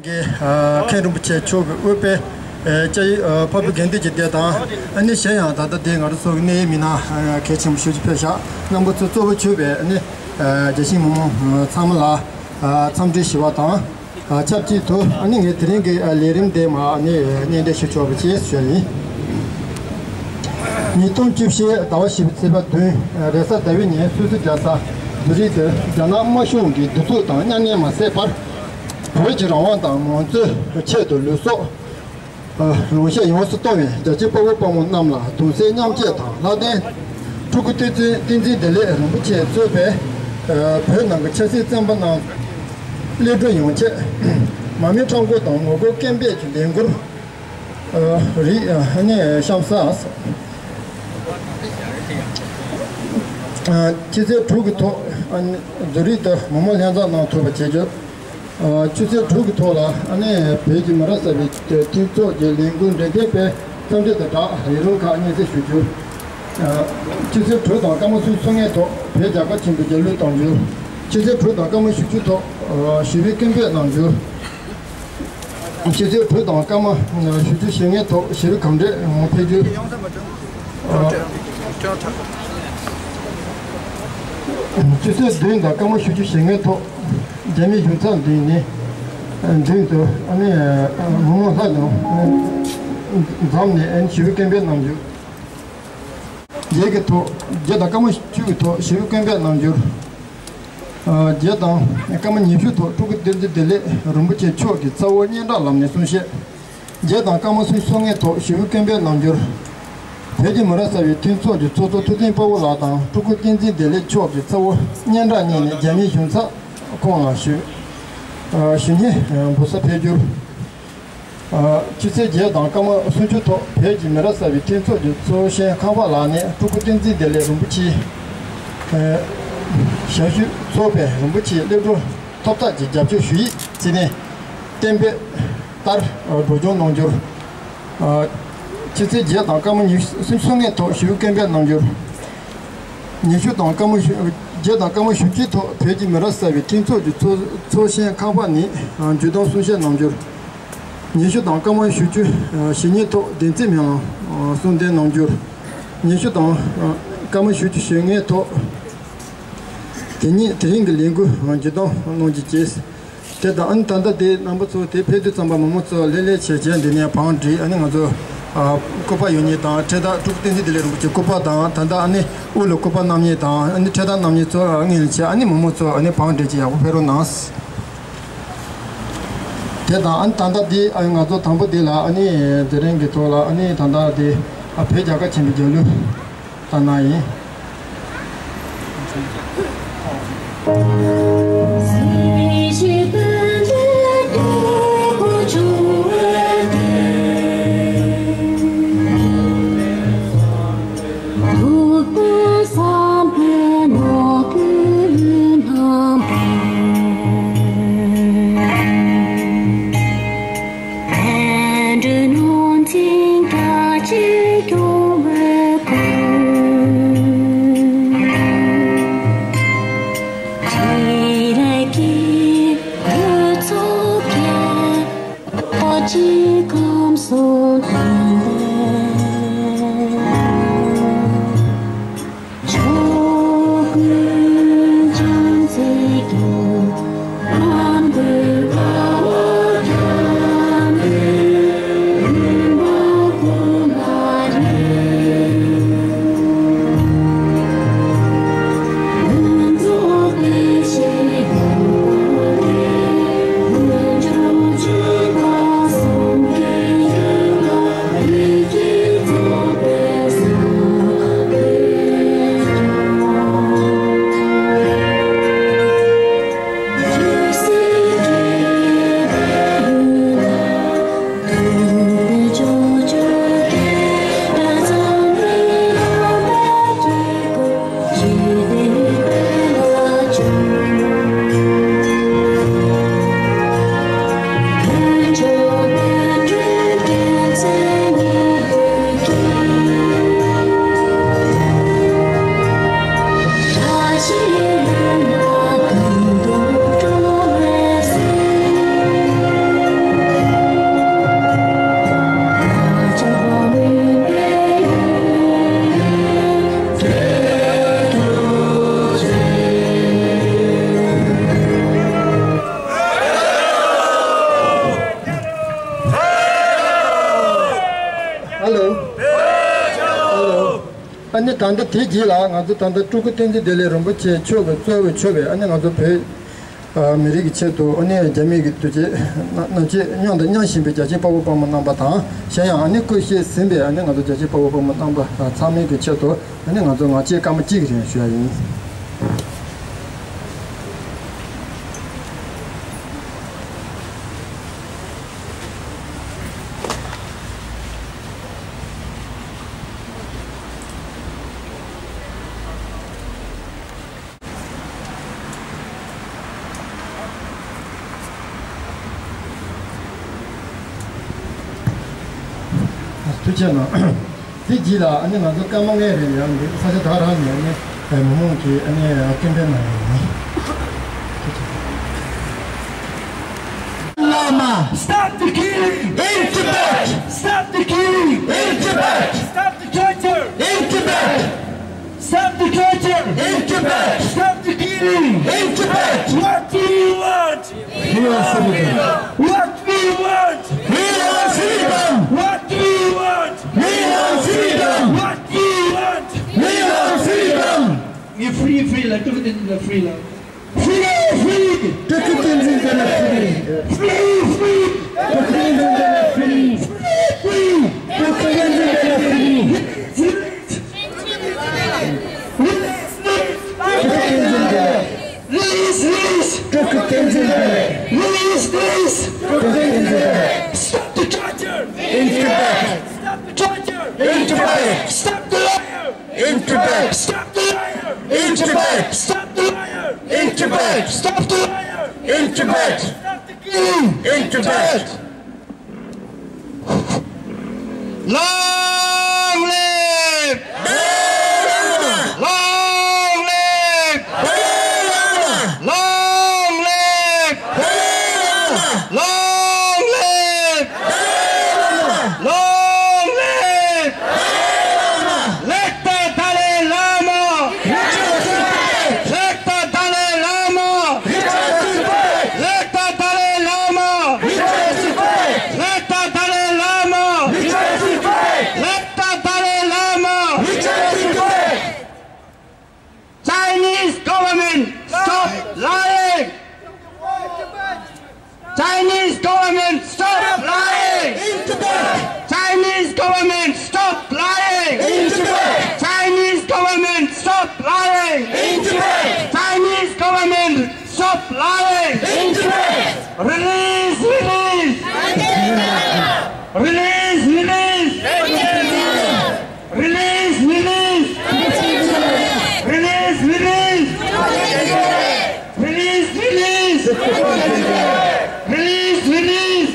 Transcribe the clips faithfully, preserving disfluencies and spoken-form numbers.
གི་ཨ་མཁན་རིན་པོ་ཆེ་མཆོག་གིས་དབུས་པའི་ཨ་སྐྱབས་ཡུལ་ཨ་འཕགས་པའི་དགེ་འདུན་གྱི་སྡེ་དང་། ཨ་ནི་གཞན་ཡང་ད་ལྟ་འདི་ང་རང་ཚོ་གི་གནད་ཡོད་མི་སྣ་ཨ་གལ་ཆེན་པོ་ཞེ་པོ་ཅིག་ཕེབས་ཤག་རྣམ་པ་ཚོ་གཙོ་བོ་གྱུར་པའི་ཨ་ནི་ཨ་རྒྱ་ཆེའི་མི་མང་ཨ་ཚང་མ་ལ་ཨ་འཚམས་འདྲི་ཞུ་བ་དང་། ཨ་ཆབས་ཅིག་ཏུ་ཨ་ནི་ངས་དེ་རིང་གི་ཨ་ལས་རིམ་དེ་མར་ཨ་ནི་སྙན་སྒྲོན་ཞུ་ཆོག་པ་ཅིག་ཞུ་ཡ་ཡིན། ཉིས་སྟོང་བཅུ་བཞི་ཟླ་བ་བཞི་པའི་ཚེས་པ་བདུན། རེས་གཟའ་ཟླ་བའི་ཉིན་སུད་སི་རྒྱལ་ས་ཛུ་རིག་ཏུ་རྒྱ་ནག་དམར་གཞུང་གི་གདུག་རྩུབ་དང་མཉམ་གནས་མ་ཟད་པར། བོད་ཀྱི་རང་དབང་དང་མང་གཙོའི་ཆེད་དུ་ལུས་སྲོག་ལོངས་སྤྱོད་ཡོངས་སུ་གཏོང་བའི་རྒྱ་ཆེའི་དཔའ་བོ་དཔའ་མོ་རྣམས་ལ་གདུང་སེམས་མཉམ་སྐྱེད་དང་ལྷ་ལྡན་སྤྲུལ་སྐུ་བསྟན་འཛིན་བསྟན་འཛིན་བདེ་ལེགས་རིན་པོ་ཆེས་གཙོས་པའི་བོད་ནང་གི་ཆབ་སྲིད་བཙོན་པ་རྣམས་གློད་བཀྲོལ་ཡོང་ཆེད། མ་དངུལ་ཁྲོམ་སྐོར་དང་ངོ་རྒོལ་སྐད་འབོད་ཀྱི་ལས་འགུལ་རིགས་ནས་གཤམ་གསལ། ཆུ་ཚོད་དྲུག་གི་ཐོག་ཛུ་རིག་ཏུ་མི་མང་ལྷན་འཛོམས་གནང་ཐུབ་པ་བྱེད་རྒྱུ། ཆུ་ཚོད་དྲུག་གི་ཐོག་ལ་ཨ་ནི་བོད་ཀྱི་མི་རབས་གསར་པའི་མཐུན་ཚོགས་ཀྱི་ལས་འགུལ་འབྲེལ་མཐུད་པའི་འཚམས་འདྲི་དང་སྦྲགས་ཡུལ་ལུང་ཁག་སྙན་སེང་ཞུ་རྒྱུ། ཆུ་ཚོད་དྲུག་དང་སྐར་མ་སུམ་ཅུ་སོ་ལྔའི་ཐོག་བོད་རྒྱལ་ཁབ་ཆེན་པོའི་རྒྱབ་ལོགས་གཏོང་རྒྱུ། ཆུ་ཚོད་དྲུག་དང་སྐར་མ་བཞི་བཅུ་ཐོག་ཞི་བའི་སྐད་འབོད་གནང་རྒྱུ། ཆུ་ཚོད་དྲུག་དང་སྐར་མ་བཞི་བཅུ་ཞེ་ལྔའི་ཐོག་ཞི་བའི་གམ་བགྲོད་ངོ་ཕེབས་རྒྱུ། ཆུ་ཚོད་བདུན་དང་སྐར་མ་བཞི་བཅུ་ཞེ་ལྔའི་ཐོག་རྒྱ་མིའི་གཞུང་ཚབ་མདུན་ནས་མདུན་དུ་ཨ་ནི་མི་མང་ལྷན་འཛོམས་ནས་ཞི་བའི་སྐད་འབོད་གནང་རྒྱུ། བརྒྱད་ཀྱི་ཐོག་བརྒྱད་དང་སྐར་མ་བཅུ་གི་ཐོག་ཞི་བའི་སྐད་འབོད་གནང་རྒྱུ། བརྒྱད་དང་སྐར་མ་ཉི་ཤུ་ཐོག་སྤྲུལ་སྐུ་བསྟན་འཛིན་བདེ་ལེགས་རིན་པོ་ཆེ་མཆོག་གིས་ཚ་བོ་སྙན་གྲགས་ལམ་ནས་གསུང་བཤད། བརྒྱད་དང་སྐར་མ་སུམ་ཅུ་སོ་ལྔའི་ཐོག་ཞི་བའི་སྐད་འབོད་གནང་རྒྱུར། བོད་ཀྱི་མི་རབས་གསར་པའི་མཐུན་ཚོགས་ཀྱི་ཚོགས་གཙོ་ཐུབ་བསྟན་དཔའ་བོ་ལགས་དང་སྤྲུལ་སྐུ་བསྟན་འཛིན་བདེ་ལེགས་མཆོག་གི་ཚ་བོ་སྙན་གྲགས་བརྙེས་ནས་རྒྱ་མིའི་གཞུང་ཚབ་ཁོངས་ལ་ཞུ་ཞུ་སྙན་འབུལ་ས་ཕེབས་རྒྱུར། ཆུ་ཚོད་བརྒྱད་དང་སྐར་མ་སུམ་ཅུ་ཐོག་བོད་ཀྱི་མི་རབས་གསར་པའི་མཐུན་ཚོགས་ཀྱི་ཚོགས་གཞོན་ཁམས་པ་ལགས་ནས་སྤྲུལ་སྐུ་བསྟན་འཛིན་བདེ་ལེགས་རིན་པོ་ཆེའི་ཞབས་ཞུ་ཚོགས་པས་རིན་པོ་ཆེའི་སློབ་ཕྲུག་ཐོབ་ཐང་གི་རྒྱབ་སྐྱོར་ཞུ་ཡིག་བརྩིས་ནས་གཏན་འབེབས་ལྟར་སྒྲོག་སྦྱང་གནང་རྒྱུར། ཆུ་ཚོད་བརྒྱད་དང་སྐར་མ་ཉི་ཤུ་སུམ་ཅུ་སོ་ལྔའི་ཐོག་ཞུ་སྐད་འབོད་གནང་རྒྱུར། ཉི་ཤུ་དང་སྐར་མ་བཞི་བརྒྱད་དང་སྐར་མ་བཞི་བཅུའི་ཐོག་བོད་ཀྱི་མི་རབས་གསར་པའི་མཐུན་ཚོགས་ཀྱི་ཚོགས་ཚོགས་གཞོན་ཁམས་པ་ནས་འཇུ་བདམས་གསུང་བཤད་གནང་རྒྱུར། ཉི་ཤུ་དང་སྐར་མ་བཞི་བཅུ་ཞེ་གཉིས་ཐོག་བདེན་ཚིག་མེ་ལོང་གསུང་འདོན་གནང་རྒྱུར། ཉི་ཤུ་དང་སྐར་མ་བཞི་བཅུ་ཞེ་ལྔའི་ཐོག་དེ་ཉིད་དེ་རིང་གི་ལས་འགུལ་འཇུ་བདམས་གནང་རྒྱུ་བཅས། དེ་དང་ཨ་ནི་ད་ལྟ་དེ་རྣམ་པ་ཚོ་དེ་ཕེབས་དུས་ཙམ་པ་མི་མང་ཚོ་ལེ་ལེ་བྱས་བྱས་འདི་ནས་བང་སྒྲིག་ཨ་ནི་ང་ཚོ་ཨ་སྐུ་པར་ཡོད་མཁན་དང་འཕྲེད་དར་སྤྲུལ་སྐུ་བསྟན་འཛིན་བདེ་ལེགས་རིན་པོ་ཆེའི་སྐུ་པར་དང་ད་ལྟ་ཨ་ནི་དབུ་ལ་སྐུ་པར་བསྣམས་མཁན་དང་ཨ་ནི་འཕྲེད་དར་བསྣམས་མཁན་ཚོ་ཨ་ངེས་ལེ་བྱས་ཨ་ནི་མི་མང་ཚོ་ཨ་ནི་བང་སྒྲིག་བྱས་ཡག་པོ་ཕེབས་རོགས་གནང་། དེ་དང་ཨ་ནི་ད་ལྟ་འདི་ཨ་ནི་ང་ཚོ་དང་པོ་འདི་ལ་ཨ་ནི་དེ་རིང་གི་ཐོག་ལ་ཨ་ནི་ད་ལྟ་འདི་ཨ་བོད་རྒྱལ་ཁབ་ཆེན་པོའི་རྒྱལ་གླུ། ད་ན་ཡིན། ད་ལྟ་དེའི་རྗེས་ལ་ང་ཚོ་ད་ལྟ་སྤྲུལ་སྐུ་བསྟན་འཛིན་བདེ་ལེགས་རིན་པོ་ཆེ་མཆོག་གི་གཙོ་བོས་མཆོད་པའི་ཨ་ནི་ང་ཚོ་བོད་མི་རིགས་ཀྱི་ཆེད་དུ་ཨ་ནི་རྒྱ་མི་གི་དུས་ཆེན་ནམ་ཆེད་སྙིང་དང་མཉམ་བཞིན་པའི་རྒྱལ་གཅེས་དཔའ་བོ་དཔའ་མོ་རྣམ་པ་དང་། གཞན་ཡང་ཨ་ནི་སྐུ་གཤེགས་ཟིན་པའི་ཨ་ནི་ང་ཚོ་རྒྱལ་གཅེས་དཔའ་བོ་དཔའ་མོ་རྣམ་པ་ཚང་མའི་གི་ཆེད་དུ་ཨ་ནི་ང་ཚོ་ངག་བཅད་སྐར་མ་གཅིག་རིང་ཞུ་ཡ་ཡིན། ཐུགས་རྗེ་གནང་། དེ་རྗེས་ལ་ཨ་ནི་ང་ཚོ་སྐར་མ་ལྔའི་རིང་ཡང་འདི་ས་ཆ་བདག་རང་ནས་ཨ་ནི་མི་མང་གིས་ཨ་ནི་སྐད་འབོད་གནང་ཡོད་ཡིན། Lama, stop the killing! In Tibet! Stop the killing! In Tibet! Stop the torture! In Tibet! Stop the torture! In Tibet! Stop the killing! In Tibet! What do you want? We want freedom. What we want? We want freedom. What we want? We want freedom. What we want? We want freedom. We free, free, like, everything is free, like. Free, free. Free, free. Free, free. Free, free. Release, release. Release, release. Release, release. Stop the torture. In Tibet. Stop the torture. In Tibet. Stop the liar. In Tibet. Stop the liar. In Tibet. Stop the liar. In Tibet. Stop the liar. In Tibet. Stop the killing. In Tibet. Long live! Long live! Long live! Long live! Long live! Let the Dalai Lama! Let the Dalai Lama! Let the Dalai Lama! Let the Dalai Lama! Let the Dalai Lama! Chinese government, stop lying! Chinese government, stop lying! In Tibet! Chinese government, stop lying! In Tibet! Chinese government, stop lying! In Tibet! Chinese government, stop lying! In Tibet! Release, release! Release, release! Release, release! Release, release! Release, release! Release, release!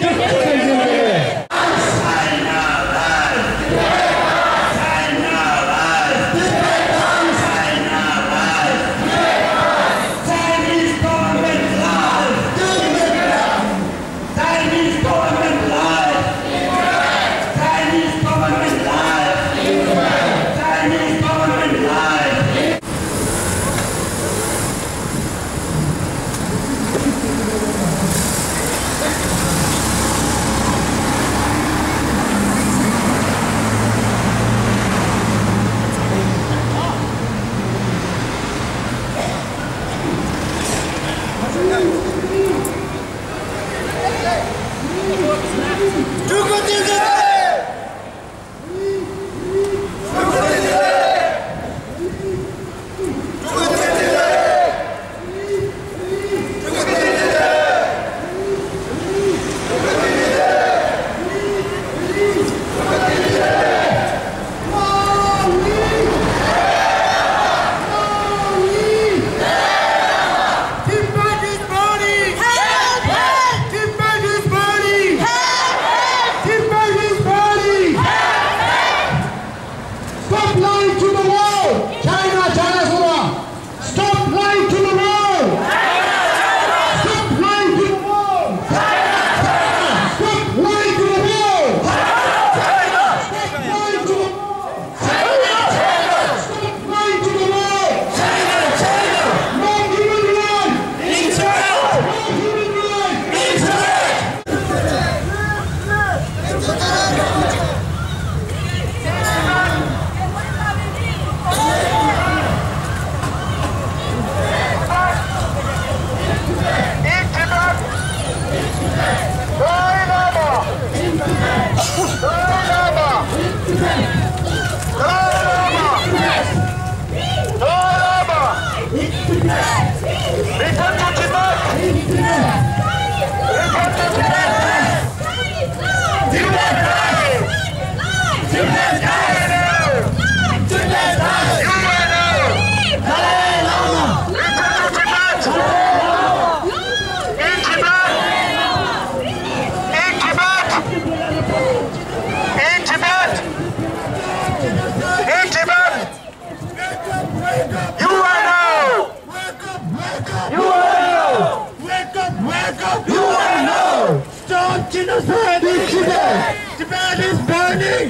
You are now! Wake up, wake up! You are now! Wake up, wake up! You are now! Stop genocide in Tibet! Tibet is burning!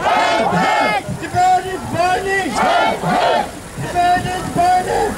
Tibet is burning! Tibet is burning!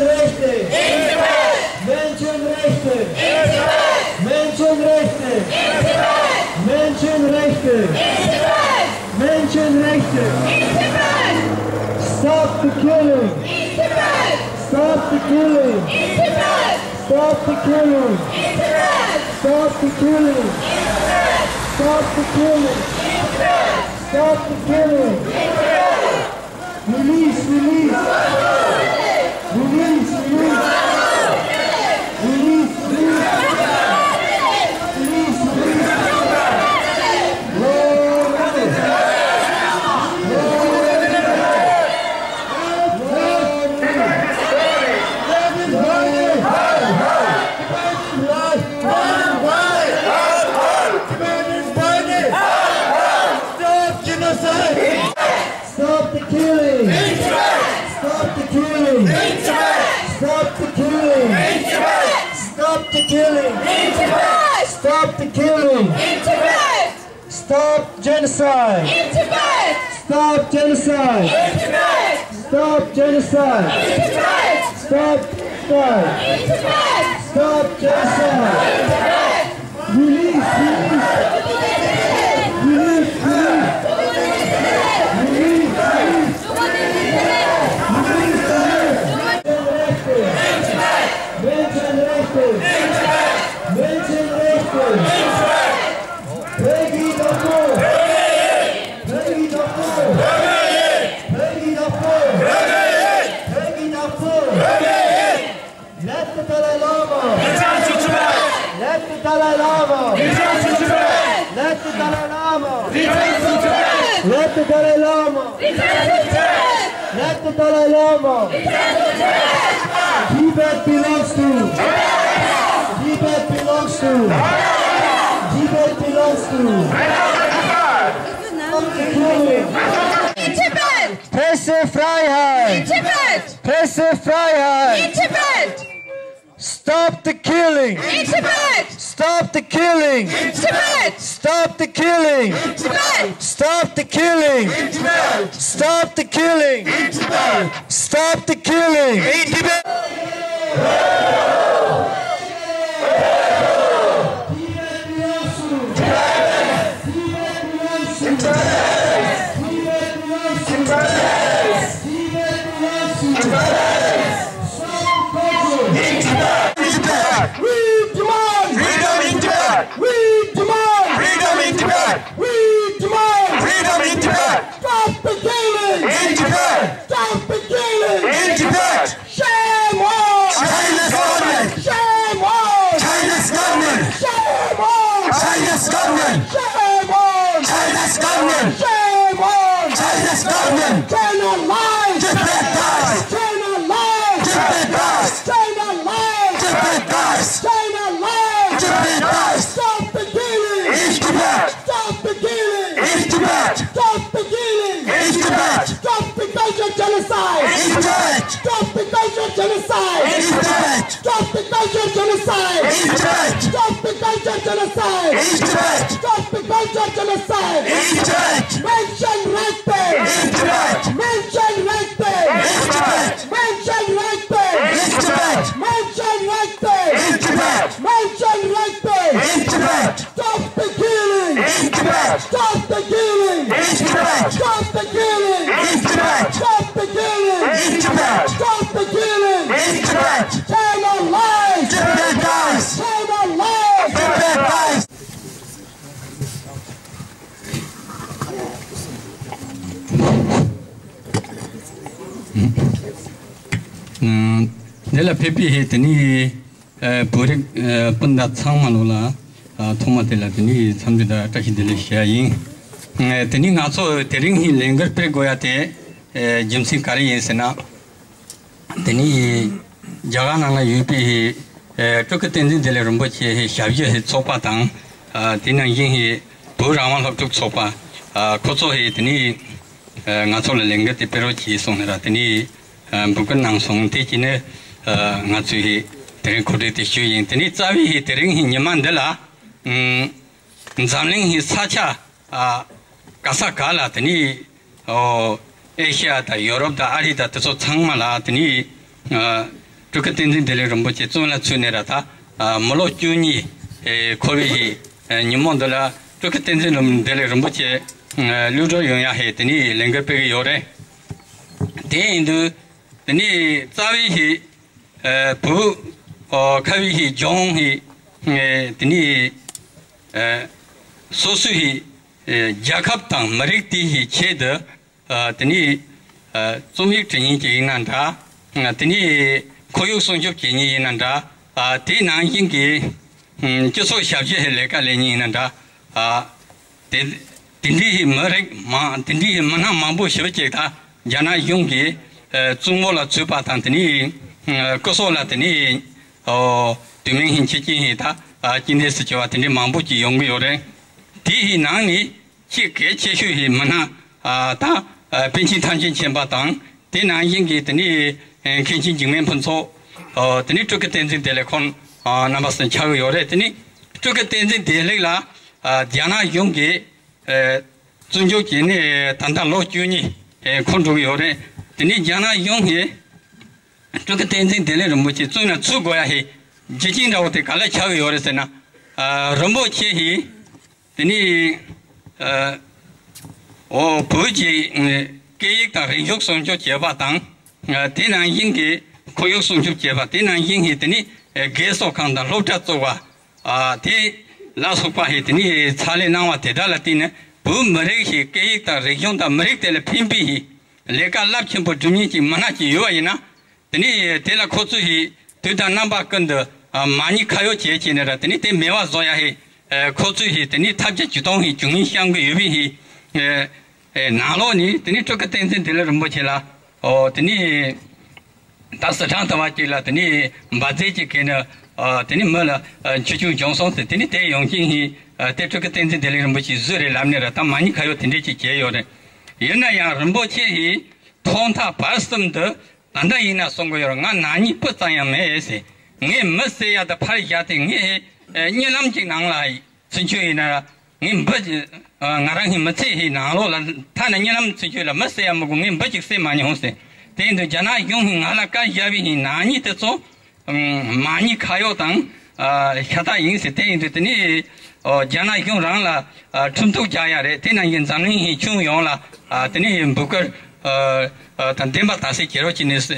Menschenrechte! Menschenrechte! Menschenrechte! Menschenrechte! Menschenrechte! Stop the killing! Stop the killing! Stop the killing! Stop the killing! Stop the killing! Stop the killing! Release, release. Release, release. Release, release. Release, release. Lord, Lord, Lord. Stop genocide! Stop the killing! Stop the killing! Stop the killing! Stop the killing! Stop the killing! Stop genocide! Stop genocide! Stop genocide! Stop genocide! Stop genocide! Release, release. Release, release. Release, release. Menschenrechte. Menschenrechte. Menschenrechte. Let the Dalai Lama! Return to Tibet! Let the Dalai Lama! Return to Tibet! Let the Dalai Lama! Return to Tibet! Let the Dalai Lama! Return to Tibet! Let the Dalai Lama! Return to Tibet! Tibet belongs to! Tibet belongs to! Tibet belongs to! In Tibet! Pressefreiheit! In Tibet! Pressefreiheit! In Tibet! Stop the killing! In Tibet! Stop the killing! In Tibet! Stop the killing! In Tibet! Stop the killing! In Tibet! Stop the killing! In Tibet! Stop the killing! In Tibet! We demand freedom in Tibet! We demand freedom in Tibet! We demand freedom in Tibet! Stop the killing! In Tibet! Stop the killing! In Tibet! Shame on! China's government! Shame on! China's government! Shame on! China's government! Shame on! China's government! Shame on! China's government! China lies! Tibet dies! China lies! Tibet dies! China lies! Tibet dies! China lies! Tibet dies! Stop the killing! In Tibet! Stop the killing! In Tibet! Stop the killing! In Tibet! Stop the culture genocide! In Tibet! Stop the culture genocide! In Tibet! Stop the culture genocide! In Tibet! Stop the culture genocide! In Tibet! Stop the culture genocide! Stop the killing! In Tibet! Stop the killing! In Tibet! Stop the killing! In Tibet! Stop the killing! In Tibet! China lies! Tibet dies! China lies! Tibet dies! ཨ། འདི་ལ་ཕེབས་པའི་ཧེ་དེ་ནི། ཨ། བོད་རིགས། ཨ། སྤུན་ཟླ་ཚང་མ་ལོ་ལ། ཨ། ཐོག་མ་དེ་ལ་དེ་ནི་འཚམས་འདྲི་དང་བཀྲ་ཤིས་བདེ་ལེགས་ཞུ་ཡ་ཡིན། ཨ། དེ་ནི་ང་ཚོ་དེ་རིང་ཧེ་ལས་འགུལ་སྤེལ་དགོས་ཡ་དེ། ཨ། རྒྱུ་མཚན་ག་རེ་ཡིན་ཟེར་ན། དེ་ནི་རྒྱ་གར་ནང་ལ་ཡོད་པའི་ཧེ། ཨ། སྤྲུལ་སྐུ་བསྟན་འཛིན་བདེ་ལེགས་རིན་པོ་ཆེ་ཧེ་ཞབས་ཕྱི་ཧེ་ཚོགས་པ་དང་། ཨ། དེ་ནང་བཞིན་ཧེ་བོད་རང་དབང་སློབ་ཕྲུག་ཚོགས་པ། ཨ། ཁོ་ཚོ་ཧེ་དེ་ནི། ཨ། ང་ཚོ་ལ་ལས་འགུལ་དེ་སྤེལ་རོགས་གྱིས་གསུངས་ནས་ར་དེ་ནི། ཨ། འབོད་སྐུལ་གནང་སོང་། དེ་གྱིས་ནི། ཨ། ང་ཚོས་ཧེ་དེ་རིང་གོ་སྒྲིག་དེ་ཞུས་ཡིན། དེ་ནི་རྩ་བའི་ཧེ་དེ་རིང་ཧེ་ཉི་མ་འདི་ལ། ཨ། འཛམ་གླིང་ཧེ་ས་ཆ། ཨ། ག་ས་ག་ལ་དེ་ནི། ཨོ། ཨེ་ཤི་ཡ་དང་ཡོ་རོབ་དང་ཨ་རི་དང་དེ་ཚོ་ཚང་མ་ལ་དེ་ནི། ཨ། སྤྲུལ་སྐུ་བསྟན་འཛིན་བདེ་ལེགས་རིན་པོ་ཆེ་བཙོན་ལ་ཚུད་ནས་ར་ད། ཨ། མི་ལོ་བཅུ་གཉིས། ཨེ། འཁོར་བའི་ཧེ། ཨ། ཉིན་མོ་འདི་ལ་སྤྲུལ་སྐུ་བསྟན་འཛིན་བདེ་ལེགས་རིན་པོ་ཆེ། ཨ། གློད་གྲོལ་ཡོང་ཡ་ཧེ་དེ་ནི་ལས་འགུལ་སྤེལ་གི་ཡོད་རེད། དེ་ཡིན་དུས་དེ་ནི་རྩ་བའི་ཧེ། ཨ། བོད། ཨོ། ཁ་བའི་ཧེ་ལྗོངས་ཧེ། ཨ། དེ་ནི། ཨ། སོ་སོའི་ཧེ། ཨ། རྒྱལ་ཁབ་དང་མི་རིགས་དེའི་ཧེ་ཆེད་དུ། ཨ། དེ་ནི། ཨ། རྩོམ་ཡིག་འབྲི་མཁན་ཅིག་ཡིན་ན་འདྲ། ཨ། དེ་ནི་ཁོར་ཡུག་སྲུང་སྐྱོབ་བྱེད་མཁན་ཡིན་ན་འདྲ། ཨ། དེ་ནང་བཞིན་གྱི། ཨ། སྤྱི་ཚོགས་ཞབས་ཕྱི་ཧེ་ལས་ཀ་ལས་མཁན་ཡིན་ན་འདྲ། ཨ། དེ། དེ་འདྲའི་ཧེ་མི་རིགས་མང་། དེ་འདྲའི་ཧེ་མི་སྣ་མང་པོ་ཞེ་པོ་ཅིག་ད་རྒྱ་ནག་གཞུང་གིས། ཨ། བཙོན་འོག་ལ་ཚུད་པ་དང་དེ་ནི། ཨ། སྐུ་སྲོག་ལ་དེ་ནི། ཨོ། དུས་མིན་ཧེ་འཆི་རྐྱེན་ཧེ་ད། ཨ། རྐྱེན་འདས་སུ་གྱུར་བ་དེ་འདྲའི་མང་པོ་ཅིག་ཡོང་གི་ཡོད་རེད། དེ་ཧེ་ནང་ནས་ཆེས་གལ་ཆེ་ཤོས་ཧེ་མི་སྣ། ཨ། ད། ཨ། པཎ་ཆེན་ཐམས་ཅད་མཁྱེན་པ་དང་། དེ་ནང་བཞིན་གྱི་དེ་ནི། ཨ། མཁན་ཆེན་འཇིགས་མེད་ཕུན་ཚོགས། ཨོ། དེ་ནི་སྤྲུལ་སྐུ་བསྟན་འཛིན་བདེ་ལེགས་ཁོང་། ཨ། རྣམ་པ་གསུམ་ཆགས་ཀྱི་ཡོད་རེད། དེ་ནི་སྤྲུལ་སྐུ་བསྟན་འཛིན་བདེ་ལེགས་ལ། ཨ། རྒྱ་ནག་གཞུང་གིས། ཨ། བཙོན་འཇུག་བྱས་ནས་ད་ལྟ་ལོ་བཅུ་གཉིས། ཨ། འཁོར་འགྲོ་གི་ཡོད་རེད། དེ་ནི་རྒྱ་ནག་གཞུང་གིས་སྤྲུལ་སྐུ་བསྟན་འཛིན་བདེ་ལེགས་རིན་པོ་ཆེ་བཙོན་ལ་ཚུད་དགོས་ཡ་ཧེ་རྒྱུ་རྐྱེན་འདྲ་བོ་དེ་ག་ལ་ཆགས་ཀྱི་ཡོད་རེད་ཟེར་ན། ཨ། རིན་པོ་ཆེ་ཧེ། དེ་ནི། ཨ། ཨོ། བོད་ཀྱི། ཨ། སྐད་ཡིག་དང་རིག་གཞུང་སྲུང་སྐྱོབ་བྱེད་པ་དང་། ཨ། དེ་ནང་བཞིན་གྱི་ཁོར་ཡུག་སྲུང་སྐྱོབ་བྱེད་པ། དེ་ནང་བཞིན་གྱི་དེ་ནི། ཨ། རྒས་གསོ་ཁང་དང་སློབ་གྲྭ་བཙུགས་པ། ཨ། དེ་ལ་སོགས་པ་ཧེ་དེ་ནི་ཕྱག་ལས་གནང་བ་དེ་དག་ལ་བརྟེན་ནས་བོད་མི་རིགས་ཀྱི་སྐད་ཡིག་དང་རིག་གཞུང་དང་མི་རིགས་དེ་ལ་ཕན་པའི་ཧེ་ལས་ཀ་རླབས་ཆེན་པོ་སྒྲུབ་མཁན་གྱི་མི་སྣ་ཅིག་ཡོད་པ་ཡིན་ན། དེ་ནི་དེ་ལ་ཁོ་ཚོས་ཧེ་དུས་དང་རྣམ་པ་ཀུན་ཏུ། ཨ། མ་ཉེས་ཁ་གཡོགས་བྱས་བྱས་ནས་ར་དེ་ནི་དེ་མེད་པ་བཟོ་ཡ་ཧེ། ཨ། ཁོ་ཚོས་ཧེ་དེ་ནི་ཐབས་བརྒྱ་ཇུས་སྟོང་ཧེ་བྱུང་ཡིན་བཤད་གི་ཡོད་པའི་ཧེ། ཨ། ཨ། ནང་ལོགས་ནས་དེ་ནི་སྤྲུལ་སྐུ་བསྟན་འཛིན་བདེ་ལེགས་རིན་པོ་ཆེ་ལ། ཨོ། དེ་ནི་ད་སི་ཁྲོན་ལྟ་བུ་ཅིག་ལ་དེ་ནི་འབར་རྫས་ཅིག་གིས་ནི། ཨ། དེ་ནི་མི་ལ། ཨ། འཆི་སྐྱོན་བྱུང་སོང་ཟེར། དེ་ནི་དེ་ཡོང་རྐྱེན་ཧེ། ཨ། དེ་སྤྲུལ་སྐུ་བསྟན་འཛིན་བདེ་ལེགས་རིན་པོ་ཆེའི་གཟུགས་རེད་ལབ་ནས་ར་ད་མ་ཉེས་ཁ་གཡོགས་དེ་འདྲས་ཅིག་བྱས་ཡོད་རེད། ཡིན་ན་ཡང་རིན་པོ་ཆེ་ཧེ་ཐོག་མཐའ་བར་གསུམ་དུ། ད་ལྟ་ཡིན་ན་གསུང་གི་ཡོད་རེད། ང་ནག་ཉེས་སྤུ་ཙམ་ཡང་མེད་ཟེར། ངས་མི་བསད་ཡ་དང་ཕར་བཞག་སྟེ་ངས། ཨེ། གཉིད་ལམ་གཅིག་ནང་ལ་ཚུར་འཆོས་ཡིན་ན། ངས་འབུ་ཅིག་ཨ། ང་རང་གི་མི་ཚེ་ཧེ་ནང་ལོགས་ལ་ཐ་ན་གཉིད་ལམ་ཚུར་འཆོས་ལ་མི་བསད་ཡ་མི་དགོས། ངས་འབུ་ཅིག་བསད་མ་མྱོང་ཟེར། དེ་ཡིན་དུས་རྒྱ་ནག་གཞུང་གིས་ང་ལ་བཀའ་བཞག་པའི་ཧེ་ནག་ཉེས་དེ་ཚོ། ཨ། མ་ཉེས་ཁ་གཡོགས་དང་། ཨ། ཤ་སྟག་ཡིན་ཟེར། དེ་ཡིན་དུས་དེ་ནི། ཨོ། རྒྱ་ནག་གཞུང་རང་ལ། ཨ། ཁྲིམས་གཏུག་རྒྱག་ཡ་རེད། དེ་ནང་བཞིན་འཛམ་གླིང་གི་ཁྱོན་ཡོངས་ལ། ཨ། དེ་ནི་འབོད་སྐུལ། ཨ། ཨ། དང་ལྡན་པ་དག་སེལ་བྱེད་རོགས་བྱེད་ནས།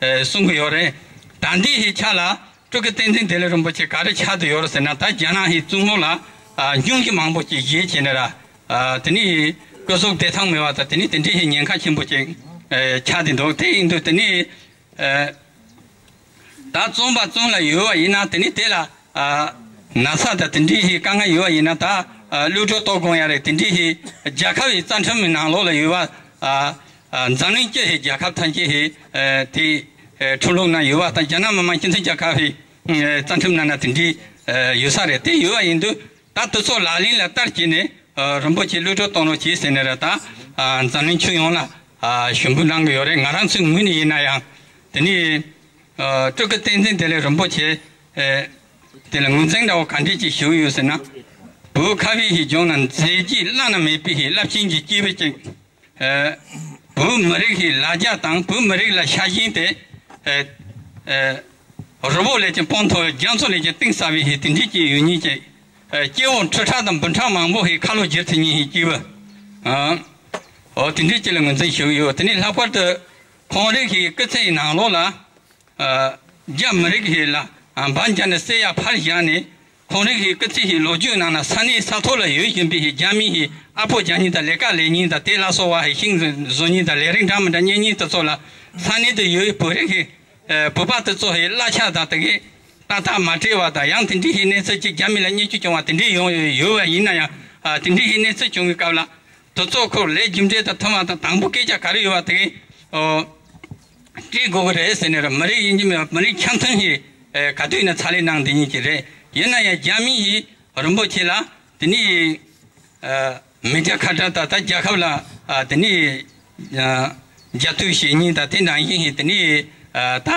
ཨ། གསུང་གི་ཡོད་རེད། ད་འདི་ཧེ་ཆ་ལ་སྤྲུལ་སྐུ་བསྟན་འཛིན་བདེ་ལེགས་རིན་པོ་ཆེ་ག་རེ་ཆགས་བསྡད་ཡོད་རེད་ཟེར་ན། ད་རྒྱ་ནག་ཧེ་བཙོན་ལོགས་ལ། ཨ། སྙུང་གཞི་མང་པོ་ཅིག་བཞེས་བྱས་ནས་ར། ཨ། དེ་ནི་སྐུ་གཟུགས་བདེ་ཐང་མེད་པ་དང་། དེ་ནི་དེ་འདྲའི་ཧེ་ཉེན་ཁ་ཆེན་པོ་ཅིག་ཨ། ཆགས་བསྡད་འདུག་དེ་ཡིན་དུས་དེ་ནི། ཨ། ད་བཙོན་པ་བཙོན་ལ་ཡོད་པ་ཡིན་ན། དེ་ནི་དེ་ལ། ཨ། ན་ཚ་དང་དེ་འདྲའི་ཧེ་དཀའ་ངལ་ཡོད་པ་ཡིན་ན། ད། ཨ། གློད་གྲོལ་གཏོང་དགོས་ཡ་རེད། དེ་འདྲའི་ཧེ་རྒྱལ་ཁབ་ཀྱི་རྩ་ཁྲིམས་ཀྱི་ནང་ལོགས་ལ་ཡོད་པ། ཨ། ཨ། འཛམ་གླིང་སྤྱི་ཧེ་རྒྱལ་ཁབ་ཐམས་ཅད་ཧེ། ཨ། དེ། ཨ། ཁྲིམས་ལུགས་ནང་ཡོད་པ་དང་། རྒྱ་ནག་མི་དམངས་སྤྱི་མཐུན་རྒྱལ་ཁབ་ཀྱི། ཨ། རྩ་ཁྲིམས་ནང་ན་དེ་འདྲའི། ཨ། ཡོད་ས་རེད། དེ་ཡོད་པ་ཡིན་དུས། ད་དེ་ཚོ་ལག་ལེན་ལ་བསྟར་བྱས་ནས། ཨ། རིན་པོ་ཆེ་གློད་གྲོལ་གཏོང་རོགས་བྱེད་ཟེར་ནས་ར་ད། ཨ། འཛམ་གླིང་ཁྱོན་ཡོངས་ལ། ཨ། ཞུ་འབོད་གནང་གི་ཡོད་རེད། ང་རང་ཚོའི་ངོས་ནས་ཡིན་ན་ཡང་། དེ་ནི། ཨ། སྤྲུལ་སྐུ་བསྟན་འཛིན་བདེ་ལེགས་རིན་པོ་ཆེ། ཨ། དེ་ལ་ངོས་འཛིན་འདྲ་བོ་ག་འདྲས་ཅིག་ཞུ་གི་ཡོད་ཟེར་ན། བོད་ཁ་བའི་ཧེ་ལྗོངས་ན་མཛད་རྗེས་བླ་ན་མེད་པའི་ཧེ་རླབས་ཆེན་གྱི་སྐྱེས་བུ་ཅིག་ཨ། བོད་མི་རིགས་ཀྱི་ལ་རྒྱ་དང་བོད་མི་རིགས་ལ་ཤ་ཞེན་དེ། ཨ། ཨ། རི་བོ་ལས་ཀྱང་སྤང་མཐོ་བའི། རྒྱ་མཚོ་ལས་ཀྱང་གཏིང་ཟབ་པའི་ཧེ་དེ་འདྲས་ཀྱི་ཡོད་མཁན་ཅིག་སྐྱེ་བོ་ཁྲི་ཕྲག་དང་འབུམ་ཕྲག་མང་པོ་ཞིག་ཁ་ལོ་བསྒྱུར་ཐུབ་མཁན་ཞིག་སྐྱེས་བུ། ཨོ་དེ་འདྲའི་ཅིག་ལ་ངོས་འཛིན་ཞུ་གི་ཡོད། དེ་ནས་ལྷག་པར་དུ་ཁོང་རང་གི་སྐུ་ཚེ་ཡི་ནང་ལོགས་ལ། རྒྱ་མི་རིགས་ཞིག་ལ་འབར་འཇགས་ནས་བསད་ཡ་ཕར་བཞག་ནས། ཁོང་རང་གི་སྐུ་ཚེ་ཞིག་ལོ་རྒྱུས་ནང་ན་ས་གནས་ས་ཐོག་ལ་ཡོད་བཞིན་པའི་ཞིག་རྒྱ་མི་ཞིག་ཨ་ཕོ་རྒྱག་མཁན་དང་ལས་ཀ་ལས་མཁན་དང་དེ་ལ་སོགས་པ་ཞིག་ཤིང་བཟོ་མཁན་དང་ལས་རིགས་འདྲ་མི་འདྲ་གཉེར་མཁན་དེ་ཚོ་ལ་ས་གནས་དུ་ཡོད་པའི་བོད་རིགས་ཞིག་བོད་པ་དེ་ཚོ་ཞིག་གླ་ཆ་དང་དེ་གའི་ཏག་ཏག་མ་སྤྲད་པ་དང་། ཡང་དེ་འདྲའི་ཞིག་གནས་ཚུལ་ཅིག་རྒྱ་མི་ལ་བརྙས་བཅོས་བྱུང་བ་དེ་འདྲའི་ཡོང་ཡོད་པ་ཡིན་ན་ཡང་། དེ་འདྲའི་ཞིག་གནས་ཚུལ་བྱུང་བའི་སྐབས་ལ། དེ་ཚོ་ཁོ་ལས་རྒྱུ་འབྲས་དང་མཐུན་པ་དང་། དང་པོ་སྐད་ཆ་ག་རེ་ཡོད་པ་དེ་གའི་ཨོ་སྤྲད་དགོས་ཀྱི་རེད་ཟེར་ནས་ར། མི་རིགས་ཡིན་གྱི་མི་མི་རིགས་འཆམ་མཐུན་ཞིག་ག་དུས་ནས་ཕྱག་ལས་གནང་བསྡད་མཁན་ཅིག་རེད། ཡིན་ན་ཡང་རྒྱ་མི་ཡིས་རིན་པོ་ཆེ་ལ་དེ་ནས་མི་སྐྱ་ཁ་བྲལ་དང་ད་རྒྱལ་ཁབ་ལ་དེ་ནས་རྒྱབ་གཏོད་བྱེད་མཁན་དང་། དེ་ནང་བཞིན་ཞིག་དེ་ནས་ད་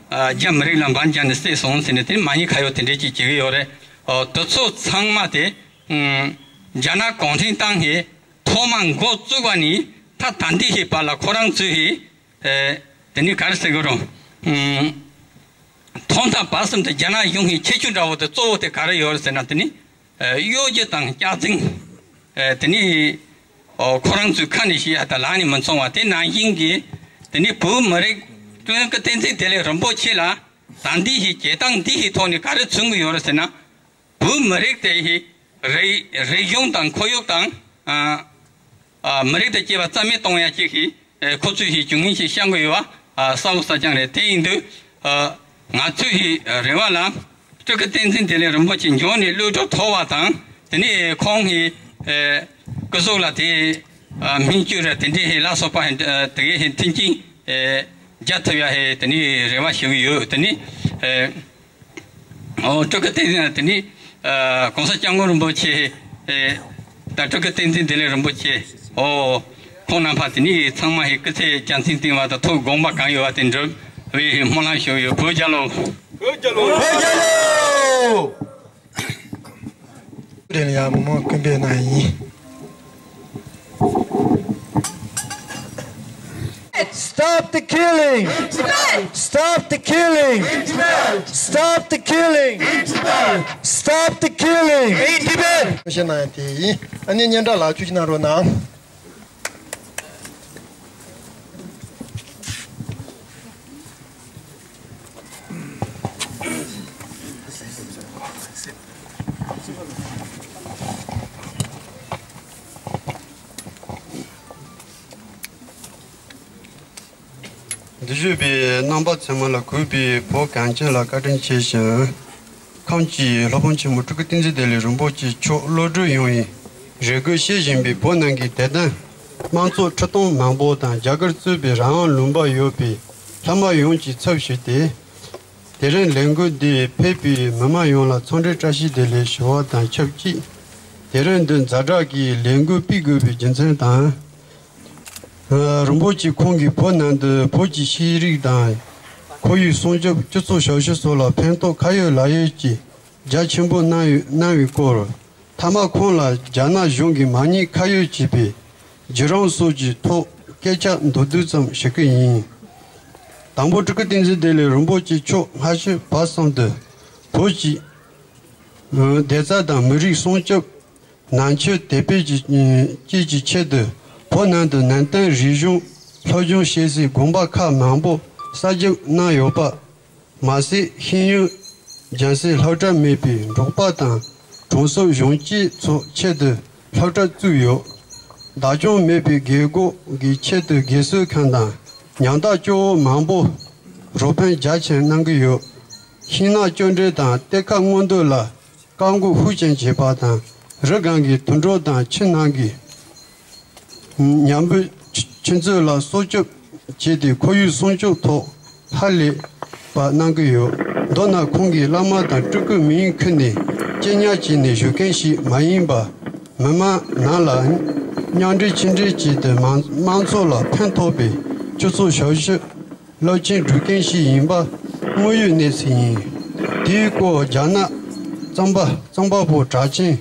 རྒྱ་མི་རིགས་ལ་འབར་འཇགས་ནས་བསད་སོང་ཟེར་ནས་དེ་ནས་མ་ཉེས་ཁ་གཡོག་དེ་འདྲས་ཅིག་བྱེད་ཀྱི་ཡོད་རེད། ཨོ་དེ་ཚོ་ཚང་མ་དེ་རྒྱ་ནག་གུང་ཁྲན་ཏང་གིས་ཐོག་མར་འགོ་བཙུགས་པ་ནས་ད་ད་ལྟའི་ཞིག་བར་ལ་ཁོ་རང་ཚོས་ཞིག་ཨེ། དེ་ནས་ག་རེ་ཟེར་དགོས་རུང་། ཨུམ། ཐོག་མཐའ་བར་གསུམ་དུ་རྒྱ་ནག་གཞུང་གི་ཁྱད་ཆོས་འདྲ་བོ་དེ་གཙོ་བོ་དེ་ག་རེ་ཡོད་རེད་ཟེར་ན། དེ་ནི་ཨེ། གཡོ་སྒྱུ་དང་སྐྱག་རྫུན། ཨེ། དེ་ནི་ཨོ་ཁོ་རང་ཚོའི་ཁ་ནས་བཤད་ཡ་དང་ལག་ནས་མི་འཚོང་བ་དེ་ནང་བཞིན་གྱི། དེ་ནི་བོད་མི་རིགས་སྤྲུལ་སྐུ་བསྟན་འཛིན་བདེ་ལེགས་རིན་པོ་ཆེ་ལ་ད་འདི་ཞིག་བྱེད་སྟངས་འདི་ཞིག་ཐོག་ནས་ག་རེ་མཚོན་གྱི་ཡོད་རེད་ཟེར་ན། བོད་མི་རིགས་དེ་ཞིག་རིག་རིག་གཞུང་དང་ཁོར་ཡུག་དང་། ཨ། ཨ། མི་རིགས་དང་བཅས་པ་རྩ་མེད་གཏོང་ཡ་ཅིག་ཞིག་ཨེ། ཁོ་ཚོས་ཞིག་བྱུང་ངན་ཞིག་བཤད་དགོས་ཡོད་པ། ཨ། གསལ་པོ་གསལ་རྐྱང་རེད། དེ་ཡིན་དུས། ཨ། ང་ཚོས་ཞིག་རེ་བ་ལ་སྤྲུལ་སྐུ་བསྟན་འཛིན་བདེ་ལེགས་རིན་པོ་ཆེ་མགྱོགས་ནས་གློད་གྲོལ་ཐོབ་པ་དང་། དེ་ནས་ཁོང་གི་ཨེ། སྐུ་གཟུགས་ལ་དེ་ཨ། སྨན་བཅོས་ར་དེ་འདྲའི་ཞིག་ལ་སོགས་པ་ཞིག་ཨ། དེ་གའི་ཞིག་མཐུན་རྐྱེན་ཨེ། རྒྱག་ཐུབ་ཡ་ཞིག་དེ་ནས་རེ་བ་ཞུ་གི་ཡོད། དེ་ནས་ཨེ། ཨོ་སྤྲུལ་སྐུ་བསྟན་འཛིན་དེ་ནི་ཨ། གོང་ས་སྐྱབས་མགོན་རིན་པོ་ཆེ་ཨེ། དང་སྤྲུལ་སྐུ་བསྟན་འཛིན་བདེ་ལེགས་རིན་པོ་ཆེ། ཨོ་ཁོང་རྣམ་པ་དེ་ནི་ཚང་མ་ཞིག་སྐུ་ཚེ་རྒྱལ་མཚན་བསྟན་པ་དང་ཐུགས་དགོངས་པ་གང་ཡོད་པ་དེ་འགྲུབ་པའི་སྨོན་ལམ་ཞུ་གི་ཡོད། བོད་རྒྱལ་ལོ། བོད་རྒྱལ་ལོ། བོད་རྒྱལ་ལོ། དེ་ལ་ཡང་མི་མང་སྐུ་འབེབས་གནང་ཡིན། Stop the killing! Stop the killing! Stop the killing! Stop the killing! ཞེས་གནང་ཡ་དེ་ཡིན། ཨ་ནི་སྙན་གྲགས་ལགས་བཅུ་ཞིག་གནང་རོགས་གནང་། འདིར་བཞུགས་པའི་རྣམ་པ་ཚང་མ་ལ་གུས་པས་བོད་གངས་ཅན་ལ་བཀའ་དྲིན་ཆེ་ཞིང་། ཁམས་ཀྱི་སློབ་དཔོན་ཆེན་མོ་སྤྲུལ་སྐུ་བསྟན་འཛིན་བདེ་ལེགས་རིན་པོ་ཆེ་མཆོག་གློད་གྲོལ་ཡོང་བའི་རེ་སྐུལ་བྱེད་བཞིན་པའི་བོད་ནང་གི་དད་ལྡན་དམངས་ཚོགས་ཁྲི་སྟོང་མང་པོ་དང་། རྒྱ་གར་གཙོས་པའི་རང་དབང་ལུང་པར་ཡོད་པའི་ལྷ་མི་ཡོངས་ཀྱི་ཚབ་ཞུས་ཏེ། དེ་རིང་ལས་འགུལ་འདིར་ཕེབས་པའི་མི་མང་ཡོངས་ལ་འཚམས་འདྲི་བཀྲ་ཤིས་བདེ་ལེགས་ཞུ་བ་དང་ཆབས་ཅིག་དེ་རིང་འདི་ཛ་དྲག་གི་ལས་འགུལ་སྤེལ་དགོས་པའི་རྒྱུ་མཚན་དང་། ཨ། རིན་པོ་ཆེ་ཁོང་གིས་བོད་ནང་དུ་བོད་ཀྱི་ཤེས་རིག་དང་ཁོར་ཡུག་སྲུང་སྐྱོབ། སྤྱི་ཚོགས་ཞབས་ཞུ་སོགས་ལ་ཕན་ཐོགས་ཁ་ཡོད་ལག་ཡོད་ཀྱི་རྒྱ་ཆེན་པོ་གནང་ཡོད། གནང་བའི་སྐོར། མཐའ་མ་ཁོང་ལ་རྒྱ་ནག་གཞུང་གིས་མ་ཉེས་ཁ་གཡོགས་བྱས་པའི་བརྒྱུད་རིམ་སོགས་ཀྱི་ཐོག་སྐད་ཆ་མདོར་བསྡུས་ཙམ་ཞུ་གི་ཡིན། དང་པོ་སྤྲུལ་སྐུ་བསྟན་འཛིན་བདེ་ལེགས་རིན་པོ་ཆེ་མཆོག་སྔ་ཕྱི་བར་གསུམ་དུ་བོད་ཀྱི་བདེ་རྩ་དང་མི་རིགས་སྲུང་སྐྱོབ། ནང་ཆོས་དར་སྤེལ་གྱི་བཅས་ཀྱི་ཆེད་དུ་བོད་ནང་དུ་ནན་ཏན་རིག་གཞུང་སློབ་སྦྱོང་བྱེད་སའི་དགོན་པ་ཁག་མང་པོ་གསར་འཛུགས་གནང་ཡོད་པ་མ་ཟད། ཤེས་ཡོན་སྦྱང་སའི་སློབ་གྲྭ་མེད་པའི་འབྲོག་པ་དང་གྲོང་གསེབ་གཞོན་སྐྱེས་ཚོའི་ཆེད་དུ་སློབ་གྲྭ་བཙུགས་ཡོད། བདག་སྐྱོང་མེད་པའི་རྒད་འཁོགས་ཀྱི་ཆེད་དུ་རྒས་གསོ་ཁང་དང་ཉམ་ཐག་སྐྱོ་བོ་མང་པོར་རོགས་ཕན་རྒྱ་ཆེན་གནང་གི་ཡོད། ཤིང་ནགས་གཅོད་འབྲེག་དང་གཏེར་ཁ་སྔོག་འདོན་ལ་བཀག་འགོག་ཤུགས་ཆེན་བྱས་པ་དང་། རི་སྒང་གི་དུད་འགྲོ་དང་ཁྱི་ནང་གི་ཉམས་དགུ་ཆུ་མཛོད་ལ་སྲུང་སྐྱོབ་བྱས་ཏེ་ཁོར་ཡུག་སྲུང་སྐྱོབ་ཐོག་ཧ་ལས་པ་གནང་གི་ཡོད། མདོར་ན་ཁོང་གིས་བླ་མ་དང་སྤྲུལ་སྐུ་མིང་ཁུར་ནས་གཅེས་ཉར་བྱས་ནས་བཞུགས་མཁན་ཞིག་མ་ཡིན་པར། མི་མང་ནང་ལ་མཉམ་འབྲེལ་ཕྱི་འབྲེལ་བྱས་ཏེ་མང་མང་ཚོགས་ལ་ཕན་ཐོགས་པའི་སྤྱི་ཚོགས་ཞབས་ཞུ་རླབས་ཆེན་སྒྲུབ་མཁན་ཞིག་ཡིན་པ་དངོས་ཡོད་གནས་ཚུལ་ཡིན། དེའི་སྐོར་རྒྱ་ནག་རྩོམ་པ་རྩོམ་པ་པོ་གྲགས་ཅན་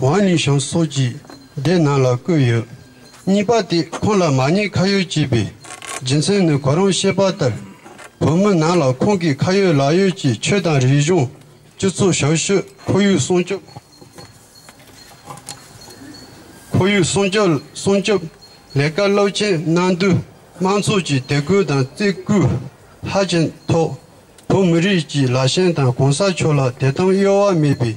ཝང་ལི་ཞང་སོགས་ཀྱི་སྡེ་ནང་ལ་བཀོད་ཡོད། གཉིས་པ་དེ་ཁོང་ལ་མ་ཉེས་ཁ་གཡོགས་བྱས་པའི་རྒྱུ་མཚན་ནི། གོ་རིམ་བཤད་པ་ལྟར་བོད་མི་ནང་ལ་ཁོང་གིས་ཁ་ཡོད་ལག་ཡོད་ཀྱི་ཆོས་དང་རིག་གཞུང་། སྤྱི་ཚོགས་ཞབས་ཞུ། ཁོར་ཡུག་སྲུང་སྐྱོབ། ཁོར་ཡུག་སྲུང་སྐྱོབ་སྲུང་སྐྱོབ་ལས་ཀ་རླབས་ཆེན་གནང་དུས། དམངས་ཚོགས་ཀྱི་དད་གུས་དང་བརྩི་བཀུར་ཧ་ཅང་ཐོབ། བོད་མི་རིགས་ཀྱི་ལ་ཞེན་དང་གོང་ས་མཆོག་ལ་དད་དམ་གཡོ་བ་མེད་པའི་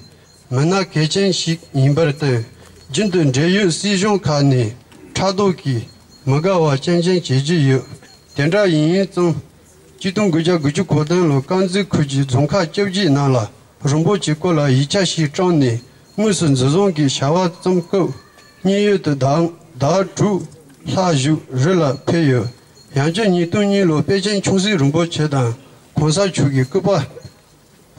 མི་སྣ་གལ་ཆེན་ཞིག་ཡིན་པར་བརྟེན། རྒྱུན་དུ་འབྲེལ་ཡོད་སྲིད་གཞུང་ཁག་ནས་ཕྲག་དོག་གིས་མི་དགའ་བ་ཅན་ཅན་བྱེད་ཀྱི་ཡོད། དེ་འདྲ་ཡིན་ཙང་། ཆིག་སྟོང་དགུ་བརྒྱ་དགུ་བཅུ་གོ་བདུན་ལོར་དཀར་མཛེས་ཁུལ་གྱི་རྫོང་ཁག་བཅོ་བརྒྱད་ནང་ལ་རིན་པོ་ཆེའི་སྐོར་ལ་ཡིག་ཆ་ཞིག་བཀྲམ་ནས། དངོས་སུ་འཛིན་བཟུང་གི་བྱ་བ་བརྩམས་སྐབས། མཉན་ཡོད་དུ་ཟླ་ཟླ་དྲུག་ལྷག་བཞུགས་རི་ལ་ཕེབས་ཡོད། ཡང་བསྐྱར་ཉིས་སྟོང་གཉིས་ལོར་པཎ་ཆེན་ཆུང་སྲིད་རིན་པོ་ཆེ་དང་གོང་ས་མཆོག་གི་སྐུ་པར་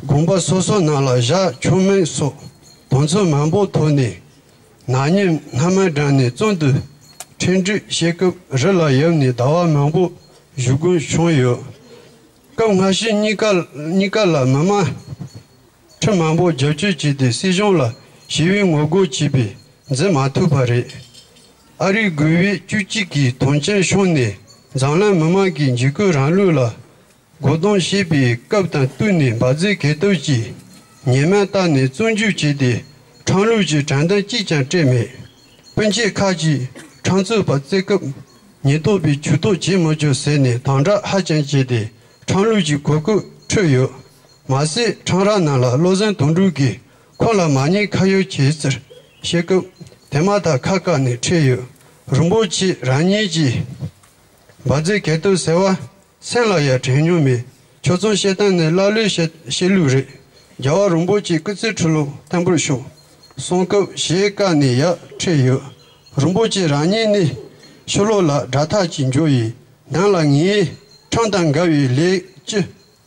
དགོན་པ་སོ་སོ་ནང་ལ་བཞག་མཆོད་མེ་སོགས་དུས་ཚོད་མང་པོ་ཐོག་ནས། ནག་ཉེས་སྣ་མིན་བསྒྲངས་ནས་བཙོན་དུ་ཁྲིམས་སྒྲིག་བྱེད་སྐབས། རི་ལ་ཡིབ་ནས་ཟླ་བ་མང་པོ་བཞུགས་དགོས་བྱུང་ཡོད། སྐབས་སྔ་ཕྱི་གཉིས་ཀ་གཉིས་ཀ་ལ་མི་མང་ཁྲི་མང་པོ་རྒྱབ་སྐྱོར་བྱས་ཏེ། སྲིད་གཞུང་ལ་ཞི་བའི་ངོ་རྒོལ་བྱས་པས་འཛིན་མ་ཐུབ་པ་རེད། ཨ་རིའི་དགོས་པའི་བཅུ་གཅིག་གི་དོན་རྐྱེན་བྱུང་ནས། འཛམ་གླིང་མི་མང་གིས་འཇིགས་སྐུལ་རིང་ལུགས་ལ་རྒོལ་རྡུང་བྱེད་པའི་སྐབས་དང་བསྟུན་ནས། འབར་རྫས་གས་གཏུབ་ཀྱི་ཉེས་མིང་བཏགས་ནས་བཙོན་འཇུག་བྱས་ཏེ། ཁྲིམས་ལུགས་ཀྱི་དྲན་རྟེན་གཅིག་ཀྱང་སྤྲད་མེད། སྤུན་མཆེད་ཁག་ཅིག་ཁྲིམས་རྩོད་པ་བརྩི་སྐབས། ཉེན་རྟོག་པས་ཇུས་གཏོགས་བྱེད་མི་ཆོག་ཟེར་ནས་དམ་དྲག་ཧ་ཅང་བྱས་ཏེ། ཁྲིམས་ལུགས་ཀྱི་གོ་སྐབས་འཕྲོད་ཡོད། མ་ཟད། ཁྲིམས་ར་ནང་ལ་བློ་བཟང་དོན་གྲུབ་ཀྱིས་ཁོང་ལ་མ་ཉེས་ཁ་གཡོག་བྱས་ཟེར་བཤད་སྐབས། དེ་མ་ཐག་ཁ་བཀག་ནས་ཁྲིད་ཡོད། རིན་པོ་ཆེ་རང་ཉིད་ཀྱིས་འབར་རྫས་གས་གཏུབ་ཟེར་བ་སེམས་ལ་ཡང་དྲན་མྱོང་མེད། ཆོས་བཙོན་བཤད་སྟངས་ནི་ཀླ་ཀློའི་བཤད་བཤད་ལུགས་རེད། རྒྱལ་བ་རིན་པོ་ཆེ་སྐུ་ཚེ་ཁྲི་ལོ་བརྟན་པར་ཤོག་གསུང་སྐབས་ཞལ་བཀག་ནས་ཡར་ཁྲིད་ཡོད། རིན་པོ་ཆེ་རང་ཉིད་ནི་ཕྱི་ལོགས་ལ་དགྲ་ཐག་ཅིག་འཇོག་ཡི། ནང་ལ་ངས་ཁྲིམས་དང་འགལ་བའི་ལས་ཅི་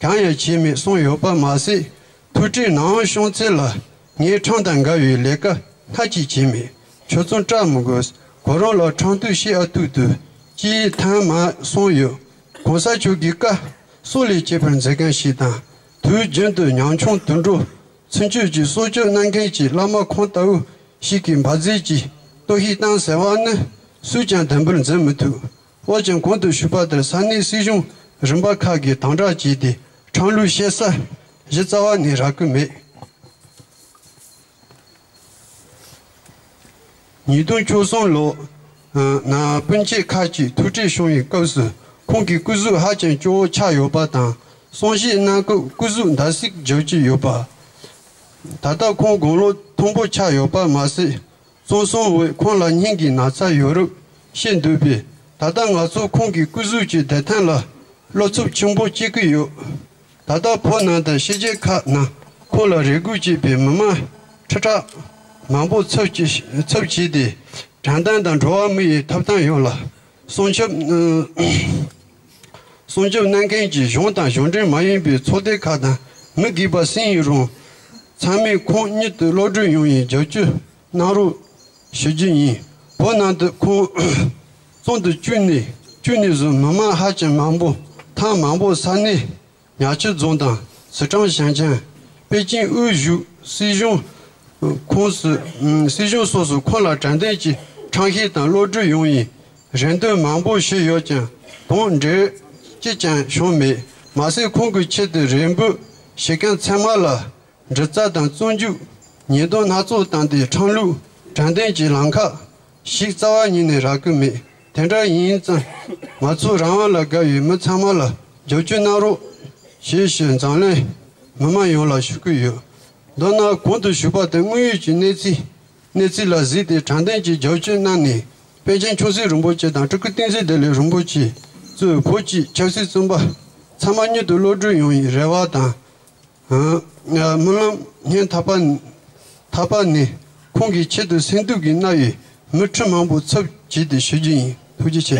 གང་ཡང་བྱས་མེད་གསུངས་ཡོད་པ་མ་ཟད། ཐུགས་ཁྲལ་གནང་བྱུང་ཚེ་ལ་ངས་ཁྲིམས་དང་འགལ་བའི་ལས་ཀ་སྣ་གཅིག་བྱས་མེད། ཆོས་བཙོན་སྐྲག་མི་དགོས། ཁོ་རང་ལ་ཁྲིམས་གཏུག་བྱེད་ཨ་ཐུག་ཏུ་ཅིའི་ཐང་མ་སོང་ཡོད། གོང་ས་མཆོག་གི་བཀའ་སྲོག་ལས་གཅེས་པར་མཛད་མཁན་ཞིག་དང་། དུས་རྒྱུན་དུ་ཉམ་ཆུང་དུད་འགྲོ་ཚུན་ཆོད་ཀྱི་སྲོག་སྐྱོབ་གནང་མཁན་གྱི་བླ་མ་ཁོང་ལྟ་བུ་ཞིག་གིས་འབར་རྫས་ཀྱི་གཏོར་བཤིག་བཏང་ཟེར་བ་ནི་སུས་ཀྱང་བདེན་པར་འཛིན་མི་ཐུབ། འོན་ཀྱང་གོང་དུ་ཞུས་པ་ལྟར་ས་གནས་སྲིད་གཞུང་རིམ་པ་ཁག་གིས་དམ་དྲག་བྱས་ཏེ། ཁྲིམས་ལུགས་བཤད་ས་གཞི་རྩ་བ་ནས་རག་གི་མེད། ཉིས་སྟོང་བཅུ་གསུམ་ལོ་ནང་སྤུན་མཆེད་ཁག་ཅིག་ཐུག་འཕྲད་བྱུང་བའི་སྐབས་སུ། ཁོང་གི་སྐུ་གཟུགས་ཧ་ཅང་སྐྱོ་བོ་ཆགས་ཡོད་པ་དང་། གསུང་བཤད་གནང་སྐབས་སྐུ་གཟུགས་འདར་སིག་རྒྱག་གི་ཡོད་པ། ད་ལྟ་ཁོང་དགུང་ལོ་མཐོན་པོ་ཆགས་ཡོད་པ་མ་ཟད། བཙོན་སྲུང་བས་ཁོང་ལ་སྙིང་གི་ན་ཚ་ཡོད་རབས་བཤད་འདུག་པས། ད་ལྟ་ང་ཚོ་ཁོང་གི་སྐུ་གཟུགས་ཀྱི་བདེ་ཐང་ལ་བློ་འཚབ་ཆེན་པོ་སྐྱེ་གི་ཡོད། ད་ལྟ་བོད་ནང་དང་ཕྱི་རྒྱལ་ཁག་ནང་ཁོང་ལ་རེ་སྒུག་བྱེད་པའི་མི་མང་ཁྲི་ཕྲག་མང་པོ་ཚབ་བྱས་ཚབ་བྱས་ཏེ། དྲན་རྟེན་དང་འགྲོ་བ་མི་ཡི་ཐོབ་ཐང་ཡོངས་ལ་སྲུང་སྐྱོབ་སྲུང་སྐྱོབ་གནང་མཁན་གྱི་གཞུང་དང་གཞུང་འབྲེལ་མ་ཡིན་པའི་ཚོགས་སྡེ་ཁག་དང་། མི་སྒེར་པ་སུ་ཡིན་རུང་། ཚང་མས་ཁོང་མྱུར་དུ་གློད་གྲོལ་ཡོང་བའི་རྒྱབ་སྐྱོར་གནང་རོགས་ཞུ་རྒྱུ་ཡིན། བོད་ནང་དུ་ཁོང་བཙོན་དུ་བཅུག་ནས་བཅུག་ནས་བཟུང་མི་མང་ཧ་ཅང་མང་པོ་ཐེངས་མང་པོ་ས་གནས་ཉག་ཆུ་རྫོང་དང་། སི་ཁྲོན་ཞིང་ཆེན། པེ་ཅིན་དབུས་བཞུགས་སྲིད་གཞུང་ཁོངས་སུ། སྲིད་གཞུང་སོགས་སུ་ཁོང་ལ་དྲན་རྟེན་གྱི་ཁྲིམས་ཞིབ་དང་གློད་གྲོལ་ཡོང་བའི་རེ་འདུན་མང་པོ་ཞུས་ཡོད་ཀྱང་། དོན་འབྲས་གཅིག་ཀྱང་བྱུང་མེད། མ་ཟད། ཁོང་གི་ཆེད་དུ་རེ་འབོད་བྱེད་མཁན་ཚང་མ་ལ་འདྲི་རྩད་དང་བཙོན་འཇུག་ཉེས་རྡུང་སྣ་ཚོགས་བཏང་སྟེ། ཁྲིམས་ལུགས་དྲན་རྟེན་གྱི་ལམ་ཁ་ཞིག་རྩ་བ་ཉིད་ནས་རག་གི་མེད། དེ་འདྲ་ཡིན་ཙང་། ང་ཚོ་རང་དབང་ལ་དགའ་བའི་མི་ཚང་མ་ལ་རྒྱབ་སྐྱོར་གནང་རོགས་ཞེས་ཞུ། འཛམ་གླིང་མི་མང་ཡོངས་ལ་ཞུ་གི་ཡོད། མདོར་ན། གོང་དུ་ཞུས་པ་དང་དངོས་ཡོད་ཀྱི་གནས་ཚུལ་གནས་ཚུལ་ལ་གཟིགས་ཏེ། དྲན་རྟེན་གྱི་རྒྱབ་སྐྱོར་གནང་ནས། པཎ་ཆེན་ཆོས་སྲིད་རིན་པོ་ཆེ་དང་སྤྲུལ་སྐུ་བསྟན་འཛིན་བདེ་ལེགས་རིན་པོ་ཆེ་གཙོས་བོད་ཀྱི་ཆབ་སྲིད་བཙོན་པ་ཚང་མ་མྱུར་དུ་གློད་གྲོལ་ཡོང་བའི་རེ་བ་དང་། སྨོན་ལམ་སྙིང་ཐག་པ་ཐག་པ་ནས། ཁོང་གི་ཆེད་དུ་སེམས་སྡུག་གིས་མནར་བའི་མི་ཁྲི་མང་པོ་ཚབ་བྱས་ཏེ་ཞུ་རྒྱུ་ཡིན། ཐུགས་རྗེ་ཆེ།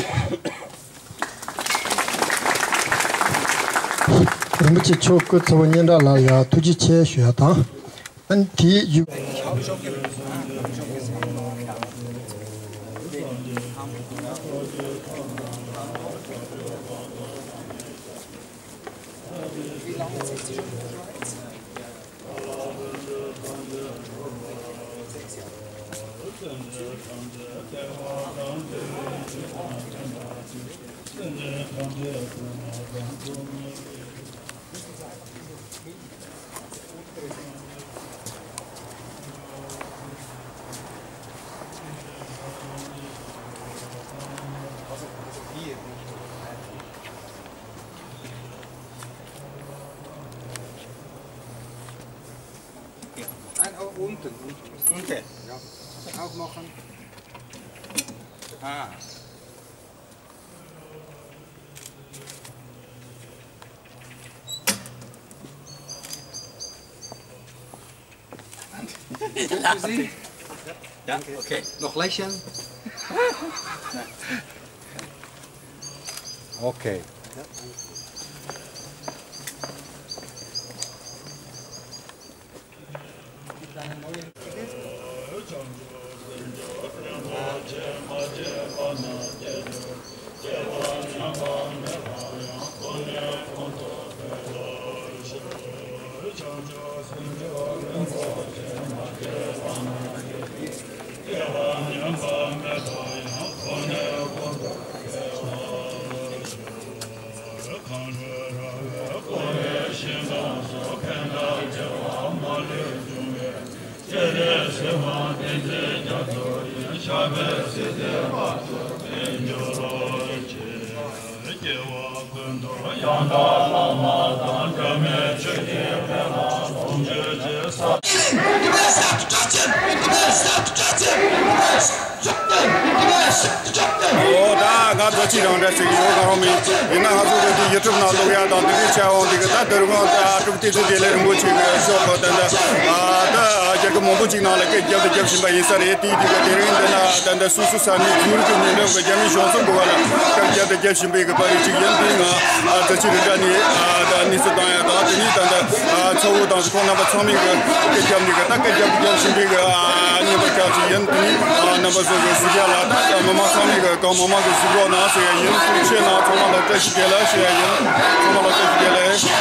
རིན་པོ་ཆེ་མཆོག་སྐུ་ཚེ་བོ་སྙན་གྲགས་ལགས་ལ་ཐུགས་རྗེ་ཆེ་ཞུ་ཡ་དང་། ཨ་ནི་དེའི་བརྒྱུད། Okay. Ja. Auch machen. Ah. Ja, okay. Noch lächeln. Okay. ཨོ་ད་ང་ཚོ་ཅི་རང་འདྲ་ཞིག་ཡོད་གང་མིན་ཡིན་ན། ང་ཚོ་གི་དེ་ཡུ་ཊུབ་ནང་ལོག་ཡ་དང་དེ་འདྲའི་ཆེ་འོང་དེ་གི་ད་དེ་རིང་ཨ་ཀྲུག་ཏི་ཚོ་དེ་ལས་རིན་པོ་ཆེ་གི་ཤོག་གི་ད་ད་ཨ་ད་རྒྱལ་ཁབ་མང་པོ་ཅིག་ནང་ལ་སྐད་རྒྱབ་ཏུ་རྒྱབ་བཞིན་པ་ཡིན་ས་རེད། དེའི་དེ་གི་དེ་རིང་འདི་ན་ད་ད་སུ་སུ་ས་ནི་ཟུར་གི་མི་འདྲ་གི་རྒྱ་མི་གཞུང་ཚབ་གི་བ་ལ་སྐད་རྒྱབ་ཏུ་རྒྱབ་བཞིན་པའི་གི་པར་རིས་ཅིག་ཡིན། དེ་ང་ཨ་ད་ཅི་རི་འདྲ་ནི་ཨ་ད་གནས་ཚུལ་བཏང་ཡ་དང་དེ་ནི་ད་ད་ཨ་ཚ་བོ་དང་ཁོང་རྣམ་པ་ཚང་མས་གི་སྐད་རྒྱབ་ནི་གི་ད་སྐད་རྒྱབ་ཏུ་རྒྱབ་བཞིན་པའི་གི་ཨ་བརྙན་པར་ཁྱབ་ཅིག་ཡིན། དེ་ནི་ཨ་རྣམ་པ་ཚོ་གི་གཟིགས་ཡ་ལ་ད་ད་མི་མང་ཚང་མས་གི་གང་མང་མང་གི་གཟིགས་རོགས་གནང་ཟེར་ཡ་ཡིན། ཐུགས་རྗེ་ཆེ་གནང་། ཚང་མ་ལ་བཀྲ་ཤིས་བདེ་ལེགས་ཞུ་ཡ་ཡིན། ཚང་མ་ལ་བཀྲ་ཤིས་བདེ་ལེགས།